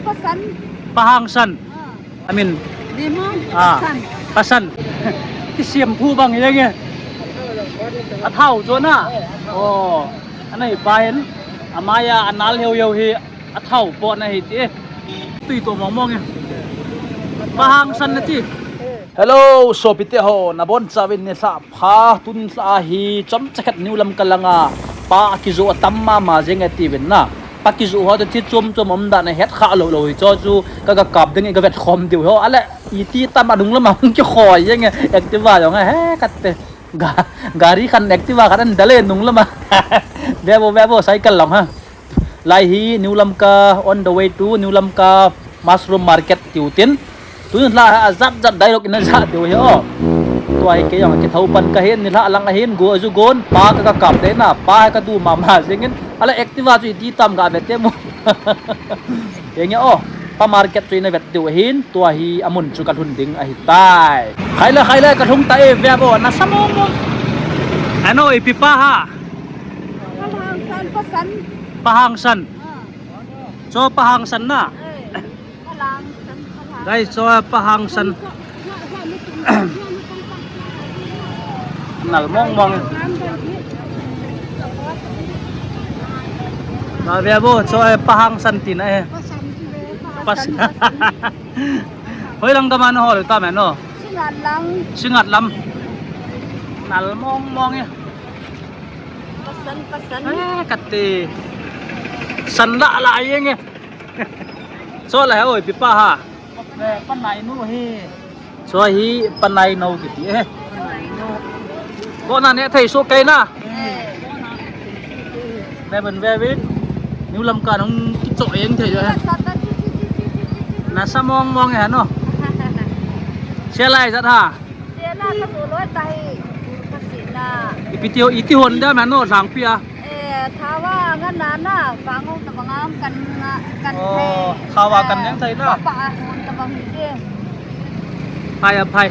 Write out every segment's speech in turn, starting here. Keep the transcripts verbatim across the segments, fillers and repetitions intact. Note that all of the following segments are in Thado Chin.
Pasan. Pahangsan. Ah. I mean, Limon. Ah, pasan. Pasan. Kisiam phu bang jeng e. Athao chu na. Oh, anai pa hin. Amaya anal heu heu hi. Athao po na hi ti. Tui to mong mong e. Pahangsan na ti. Hello, sopite ho, nabonchauvin nilhah pha, tun lha hi chomcha khat New Lamka langa pa kijoh atam mama jeng e tiuvin na. Pa kijoh ho te thi chom chom um dan a het kha lou lou hi chu chu ka ga kap ding e, ka vet khom diu ho. Ale iti tam a nung lama hung kikhoi jeng e, Activa jong a he kate. Ga, gari khan Activa khan an dale nung lama. Ve vo, ve vo, cycle long ha. Lai hi New Lamka, on the way to New Lamka Mushroom Market tiu tin. Tun la ha jat jat dialogue in a ja diu hi o. Tua hi kei jong kithou pan ka hin, nilhah lang a hin, go ju gon, pa ka, ka kap te na, pa ka du mama jeng in. Ala Activa chu iti tam ga ve te mo. Jeng e o, pa market chu ina vet diu hin, tua hi amun chu ka lhun ding ahi tai. Khai la, khai la, ka lhung ta e, ve vo, nasa mong mong. Ano, ipi pa ha? Pahangsan, pasan. Pahangsan. Ah. Cho pahangsan na. Eh, pahangsan, pahangsan. Guys, cho pahangsan. Nal mong mong. Na ve vo, cho pahangsan ti na e. Pasan, pasan. Hoi lang ka man hol ta me no. Singat lang. Singat lam. Nal mong mong e. Pasan, pasan. Eh, kate. San la la jeng e. Cho la he oi, ipi pa ha. Eh, panai nu hi. Cho hi panai nu kiti e. Panai nu. Ko na ne thei so kai na. Eh. Ve ven, ve ven. New Lamka nung kicho jeng thei jo he. Nasa mong mong e no. Sia lai jat ha. Sena ka suloi ta hi, ka sina. Ipi ti ho, iti hon da man no sang pi a. Eh, thawa nga na na, bang hong ta bang am kan na, kan. Oh, thei. Thawa kan neng thei na. Pa a hon ta bang hi je. Phai a phai.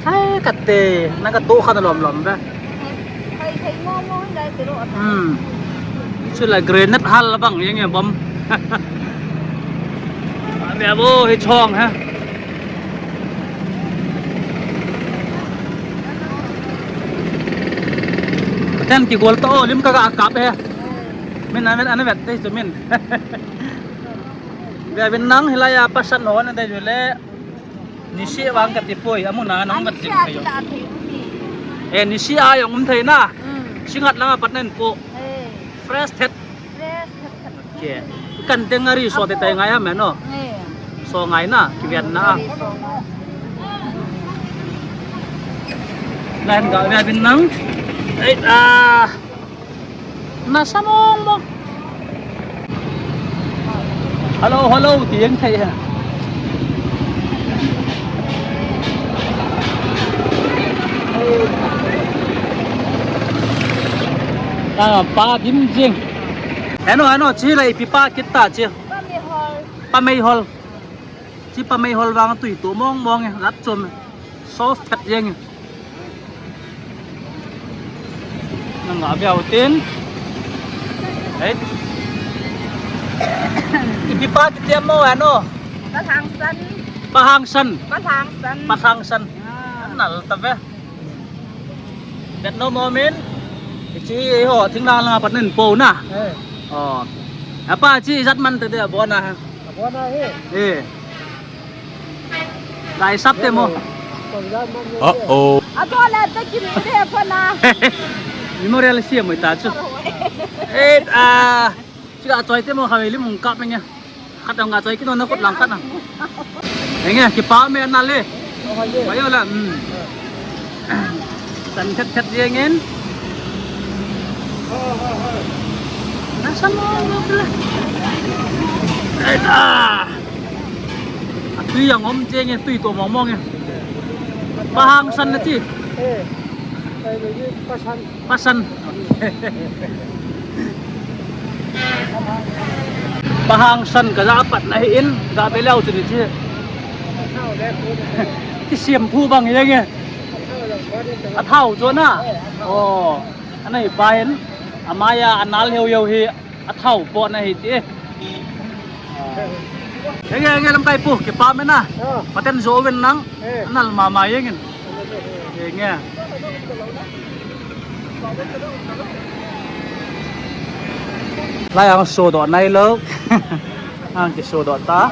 Phai kate, na ka to kha na lom lom be. Phai, phai mo mo hi lai ti ro a. Hmm. Chu la grenade hal la bang jeng e bom. Ve vo hi chong ha. Pathen kigol ta o, lim ka ga kap e. Min a, min a, na vet te chu min. Ve ven nang hilai a pasan ho na dei le. Nisi vang kati poi, amun a nang vet ding thei. Eh, nisi a jong um thei na. Hmm. Singat lang a pat nen po. Eh. Fresh thet. Fresh thet, thet. Ke. Kan deng a ri so te tai ngai ha me no. Eh. So ngai na, kivian na. Ri so ngai. Nan ga ve bin nang. Ei, ah. Nasa mong mong. Hello, hello, ti jeng thei ha. Ah, pa dim jeng. Heno, heno, chi la ipi pa kit ta chi. Pa mei hol. Pa mei hol. Chi pa mei hol vang tui to mong mong e, lat chom e. Soft phet jeng e. Nang a viau tin. Hei. Ipi pa kiti mo ano? Pahangsan. Pahangsan. Pahangsan. Pahangsan. Ah. Nal ta ve. Bet no mo min. Chi ho thing la la pat nen po na. Eh. Oh. Apa chi jat man te de bona ha. Bona he. Eh. Lai sap te mo. Uh-oh. Ato la ta ki mi de pa na. Memorial siam mo ta chu. Eh, ah, chi ga choi te mo kha lim mong kap nge. Khat ang ga choi ki no na kot lang khat na. Nge, kipa me na le. Payo la. Hmm. San khat khat jeng in. Nasa mo mo pala. Ai da. Atui ang om jeng in, tui to mong mong in. Pahangsan na chi. Eh. Ai, ni pasan. Pasan. Pahangsan ka ja pat na hi in, ga be leu chu ni chi. Kisiam phu bang jeng e. Athao chu na. Oh. Anai pa hin. Amaya anal heu heu hi athao po na hi ti. Enge, enge, lamkai pu, kipa mena. Ah. Paten jo ven nang. Eh. Nal mama yengin. Enge. Lai ang sodoh nailou. Ang kisodoh ta.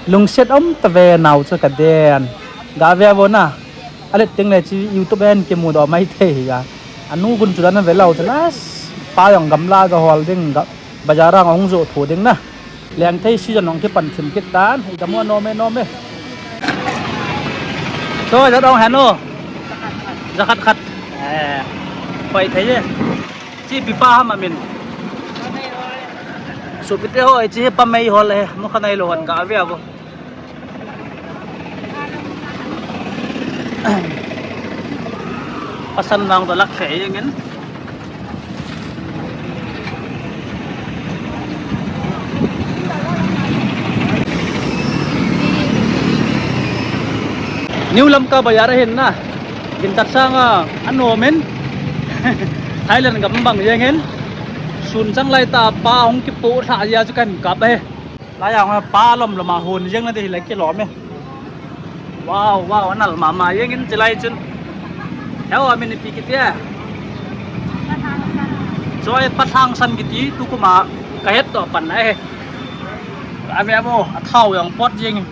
Lungset um tave nau chu kaden. Gave vo na. Alet ting le chi YouTube en kimudoh mai thei hi a. Anu gun chu dan ve lou chu na. Pa jong gamla ga hol ding ga bazar a hung jo tho ding na. Leng thei season hung kipan thim kit tan. Hi damo nome nome. So, jat ong heno. Jakhat khat. Eh. Pai thei ye. Chi pipa ham amin. Sopite ho, chi pa mei hol he. Mo khanai lo han gave vo. Pasan nang to lak thei jengin. New Lamka bazar ahin na. Gintat sanga anom in. Thailand gam bang jengin. Sun chang lai ta pa hung kipo tha ya chu kan kap he. Lai ang pa lom lom a hon jeng na de lai kilom e. Wow, wow, anal mama jengin chilai chun. Heo amin ipi kiti a. Choi pathang san kiti tu kuma ka het to pan na e. Ame amo athau jong pot jeng.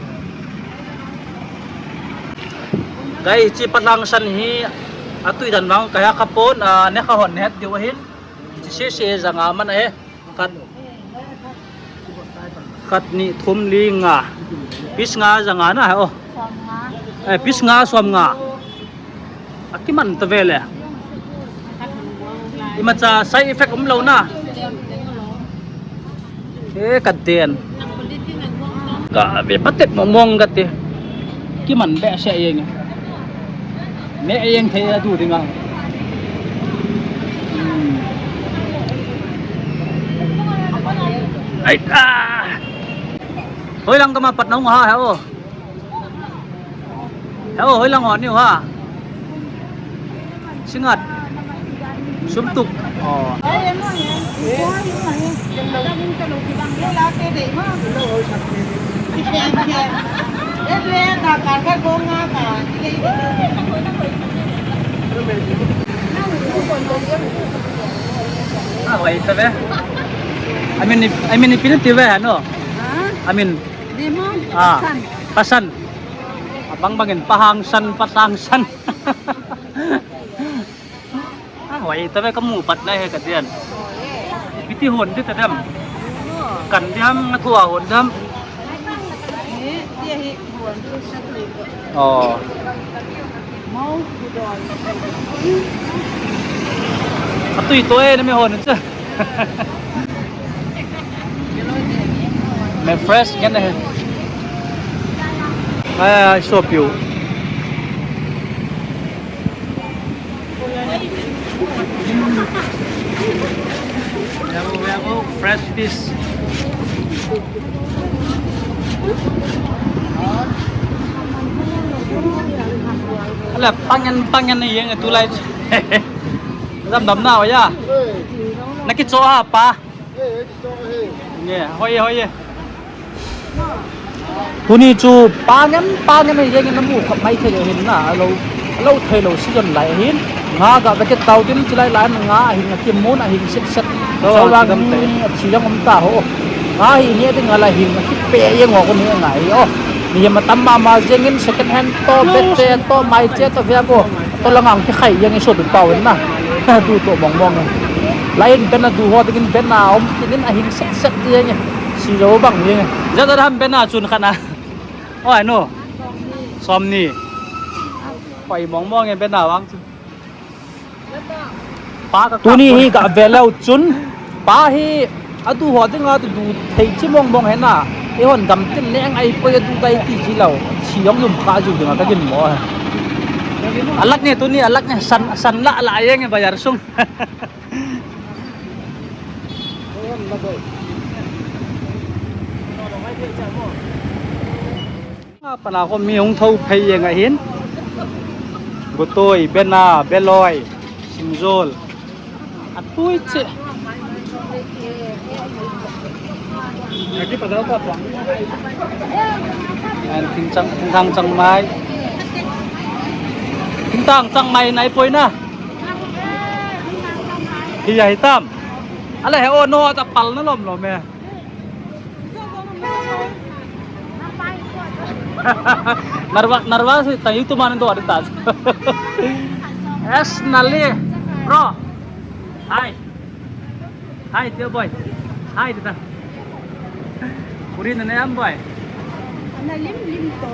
Gai chi pathang san hi atui dan bang ka ya ka pon a ne ka hon het diu hin. Chi se se janga man e. Khat, khat, ni, thum, li, nga. Piece nga, ja nga na, oh. Som nga. Eh, piece nga, som nga. Akiman ta ve le. Imacha side effect um lou na. Eh, ka den. Ka ve patet mong mong ka ti. Kiman behseh jeng e. Neh jeng thei a tu ding a. Hmm. Ai, ah. Hoilang kama pat nahung ha, he o. He o, hoilang ho niu ha. Singat. Sumtuk. Oh. Ah, wai ta ve. I mean, I mean, ipi nati ve, ano? Ha? I mean, Lemon. Ah, pasan. Pasan. Abang bangin pahangsan, pasangsan. Ah, wai ta ve kamu pat na he ka dian. Piti hon di ta dam. Kan diam na kuwa hon dam. Oh. Atui to e na me hon cha. Me fresh ngen he. Ai, ai, so piu. Fresh fish. Ala, pangen, pangen ni yang tu lai. Dam dam na ya. Naki cho ha pa. Nge, hoi, hoi. Tuni chu pangen, pangen hi jeng in namu khop mai thei lou hin na, alo, alo thei lou season lai hin. Nga ga veket tau tin chilai lai nga hin, akimun ahin set set. Oh, so wang ni athi jong um ta ho. Nga hi ni ding ala hin, akipe jeng ho ko ni nga hi o. Ni ma tam ma ma jeng in second hand to, bet che to, mai che to ve ko. To la ngang kikhai jeng in so bi pau in na. Du to mong mong in. Lai in ben a du ho ding in ben a um tin in ahin set set jeng in. Si lo bang jeng in. Ja da ham ben a chun khana. Oi no. Som ni. Pai mong mong in ben a wang chun. Tuni hi ka ve lou chun, pa hi adu ho dinga tu du thei chi mong mong hena, eihon gam tin ne ngai poi adu dai ti chi lou, chi jong lum kha ju dinga ka gin mo. Alak ne tuni alak ne san, san la la jeng e bazar sung. Nga pana ko mi hung tho phei jeng ahin. Gotoi, bena, beloi, singjol. Atui che. Ayan, thingthang, thingthang changmai. Thingthang changmai nai poi na. Hi ya hitam. Ale he o no ta pal na lom lom e. Narva, narva si tayu tu mana do ada tas. Es nali. Bro. Hai. Hai, Tio boy. Hai, tita. Puri na nayam boy. Ana lim lim to.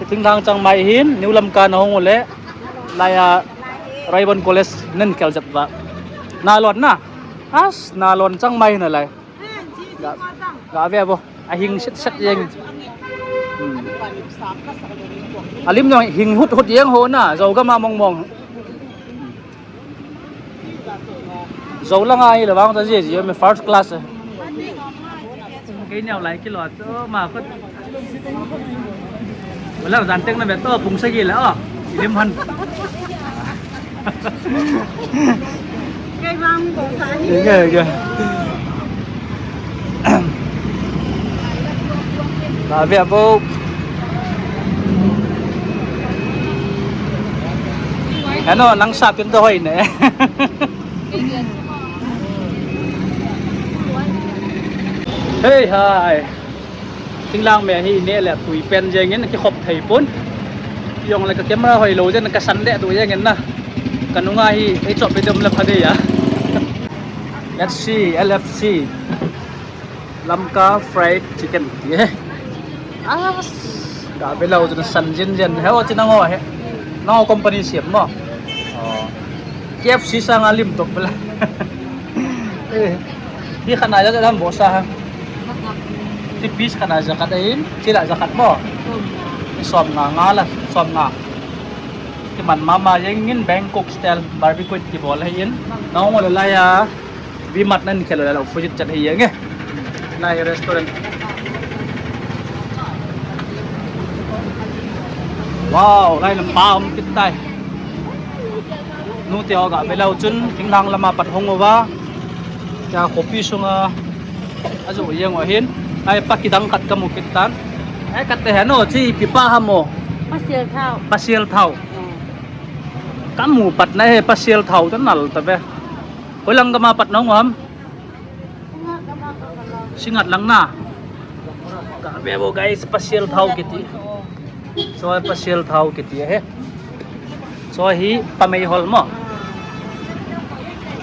Thingthang changmai hin, New Lamka na hung ule. Laiya Raibon College nen kel jat ba. Nalon na. As, nalon changmai na lai. Ga, ga ve bo. Ahing set set jeng. Hmm. Alim jong hing hut hut jeng ho na. Jou gam a mong mong. Jou lang a hi le vang ta je je me first class. Kei neo lai kilo to ma ko. Wala jan teng na ve to pung sa gi le o. Ilim han. Kei vang ko sa ni. Ge ge. Ba ve bo. Ano nang sa pin to hoi ne. Hey hai. Thinglang me hi ne le tui pen jeng in kikhop thei pon. Jong le ka camera hoi lo jen ka san le tu jeng in na. Ka nunga hi ei chop pe dom le pha de ya. Let's see, L F C. Lamka fried chicken. Ye. Ah, ga ve lo tu san jin jin. He o chi nang o he. Nang o company siam mo. Oh. K F C sang a lim tok bela. Eh. Hi khana ja dam bo sa ha. Ti piece khana ja khat ahin, chi la ja khat mo. Som nga nga la, som nga. Ki man mama jeng in Bangkok style barbecue ki bol ahin. Nang o le la ya. Vimat nan khelo la opposite chat hi yang e. Lai restaurant. Wow, lai lam pa um kit tai. Nu te ho ga ve lo chun thinglang lama pat hung uva. Cha khopi sunga. Ajo yang o hin. Ai pa kidang khat ka mu kit tan. Ai khat te heno chi pi pa ha mo. Pasial thao. Pasial thao. Ka mu pat na he pasial thao ta nal ta ve. Hoilang gam a pat nahung u ham? Singngat lang na. Ka ve bo guys, pasial thao kiti. So pasial thao kiti he. So hi pamei hol mo.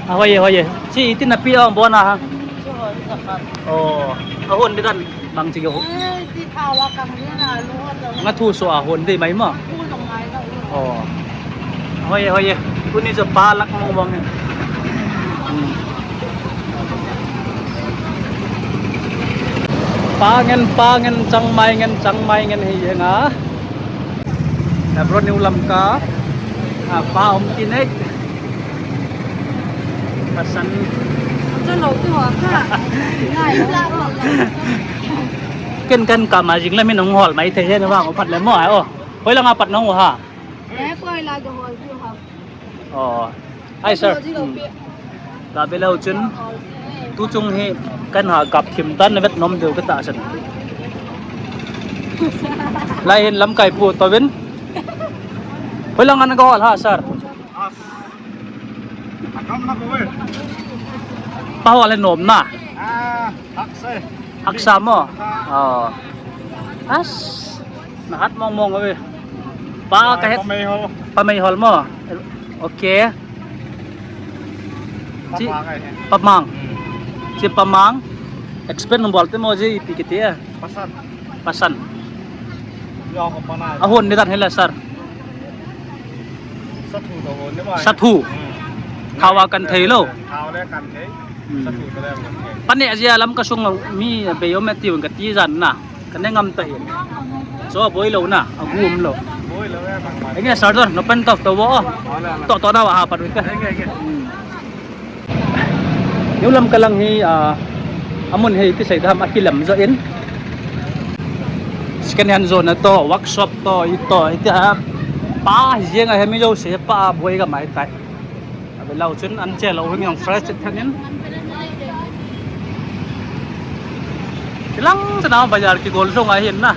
A hoi hoi. Chi iti na pi a bon a ha. Oh, a hon di dan. Bang chi ho. Eh, ti thawa kang ni na lu ho lo. Nga thu so a hon dei mai ma. Thu lo mai lo. Oh. Hoi, hoi. Kuni jo pa lak mong mong. Hmm. Pa ngen, pa ngen, changmai ngen, changmai ngen hi ye nga. Abroad New Lamka. Ah, pa om kinek. Pasan. Cho lo ti ho ka. Ngai lo. Ken kan ka ma jing le min hung hol mai thei he na vang o phat le mo ai o. Hoilang a pat nahung u ha. Eh, koi la ga hol ti ha. Oh. Hi sir. Hmm. Ka ve lo chun. Tu chung hi kan ha gap thim tan na vet nom deu ka ta san. Lai hin lamkai pu to vin. Hoilang an ga hol ha sir. Pa hol le nom na. Ah, haksa. Haksa mo. Oh. As. Na hat mong mong ave. Pa ka het. Pamei hol. Pamei hol mo. Okay. Chi pamang ai he. Pamang. Hmm. Chi pamang. Expert nung bol te mo ji ipi kiti e. Pasan. Pasan. Yo ko panai. A hon ni dan hela sir. Sathu to hon ni mai. Sathu. Hmm. Thawa kan thei lo. Thaw le kan thei. Hmm. Sathu to le kan thei. Pane ajia lam ka sung mi be yo me ti ka ti jan na. Ka ne ngam ta hi. So boi lo na, a gum lo. Boi lo ya bang bang. Enge sardon, no pen tok to bo. To to na wa ha pat wi ka. Enge enge. New Lamka lang hi, ah, amun hi ti sei dam a kilam jo in. Second hand jo na to, workshop to, ito, iti ha. Pa jeng a hemi jo se pa boi ga mai tai. Lau chun an che lo hing jong fresh chet khat in. Kilang chana bazar kigol jong ahin na.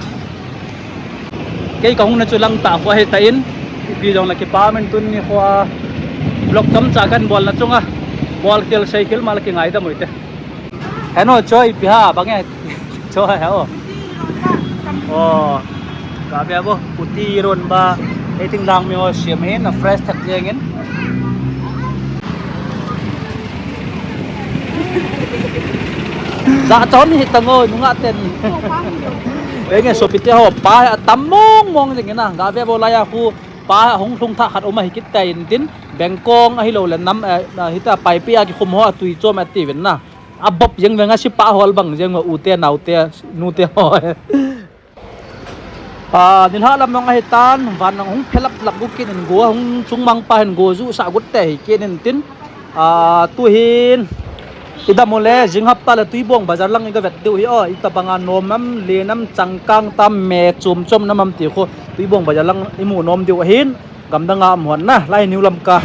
Kei kahung na chu lang ta khu ahi ta in. Ipi jong la kipa min tuni khu a vlog chomcha kan bol na chunga bol kel sei kel ma la kingaidam u hite. Heno choi ipi ha bang e. Choi ha o. O. Ka bia bo puti ron ba. Ei ting dang mi ho siam hin a fresh thak jeng in. Za chon hi ta ngoi nunga ten. Ei nge sopite ho pa hi atam mong mong jeng in a. Ka bia bo lai a khu pa hung lhung tha khat um ahi kit ta in tin. Bengkong ahilou le nam, eh, hita Paipei a kikhum ho atui chom ati vin na. Abop jeng veng a sipa hol bang jeng u te nau te nu te ho. A, nilhah lam jong ahi tan, van jong hung phelap lap u kit in go, hung chungmang pa hin go ju sah gut te hi kit in tin. A, tu hin, i dam u le, jing hapta le Tuibong bazar lang i ga vet diu hi o, i tabang a nom am, len am, changkang tam, me chom chom nam am ti khu, Tuibong bazar lang i mu nom diu ahin. Gamdang a um hon na, lai New Lamka.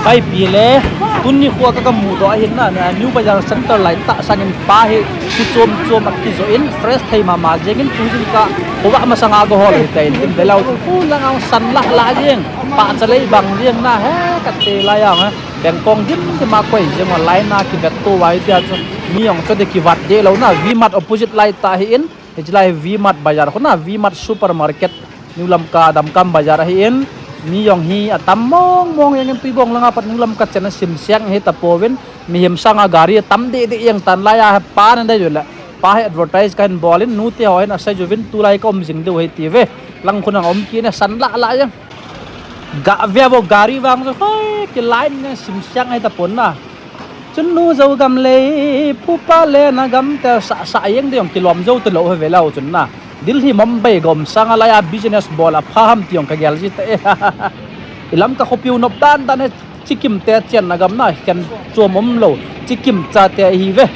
Kaipi le, tuni khu ka, ka mudoh ahin na, na, New Bazar Center lai tah sangin pa hi, kichom chom a kijoh in, fresh thei mama jeng in, tu jingkah, khovah masang a ka hol hi ta in, tin belau tu, khu lang ang san lah lah jeng, pahcha lei bang jeng na, he, ka te lai ang, he, Bengkong dim dim a koi jeng a lai na kivet to vai tia chu, mi jong chu de kivat de lou na, V-Mart opposite lai tah hi in, hiche lai V-Mart bazar khu na, V-Mart supermarket. New Lamka Damkam bazar ahi in, mi jong hi atam mong mong jeng in Tuibong langa pat New Lamka chan a simseng hi ta pouvin, mihem sanga gari atam deh deh jeng tan lai a pa na dei u le, pa hi advertise kahin bol in, nu te ho hin asei uvin tulai ka um jing diu hi ti ve, lang khu nang um kit in a san lah lah jeng. Ga ve vo gari vang chu hoi, kiline nge simseng hi ta pon na. Chun nu Zogam le, pupa le na gam te sa, sa jeng ding kilom jou te lou hi ve lou chun na. Delhi Mumbai gom sanga lai a business bol a pha ham ti jong ka gel ji ta e. I Lamka khopi u nop dan dan e, chikim te chen na gam na khen chom um lou, chikim cha te hi ve.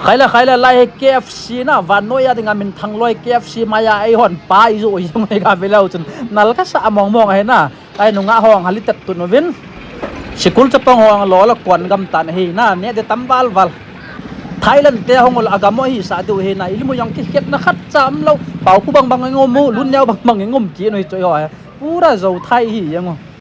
Khaile, khaile, lai hi K F C na, vannoi a dinga minthang loi K F C mai a eihon pa i ju jong hi ga ve lou chun. Nal ka sa mong mong ahi na. Ai nunga hong hali tet tun uvin. Sikul chapang hong lo lo kon gam tan hi na, ne de tam val val. Thailand te hong lo agam o hi sa diu hi na, i limu jong kikhetna khat cha um lou. Pau pu bang bang ngom u, lun neo bang bang ngom ki noi choi ho. Pura Zo Thai hi jeng u.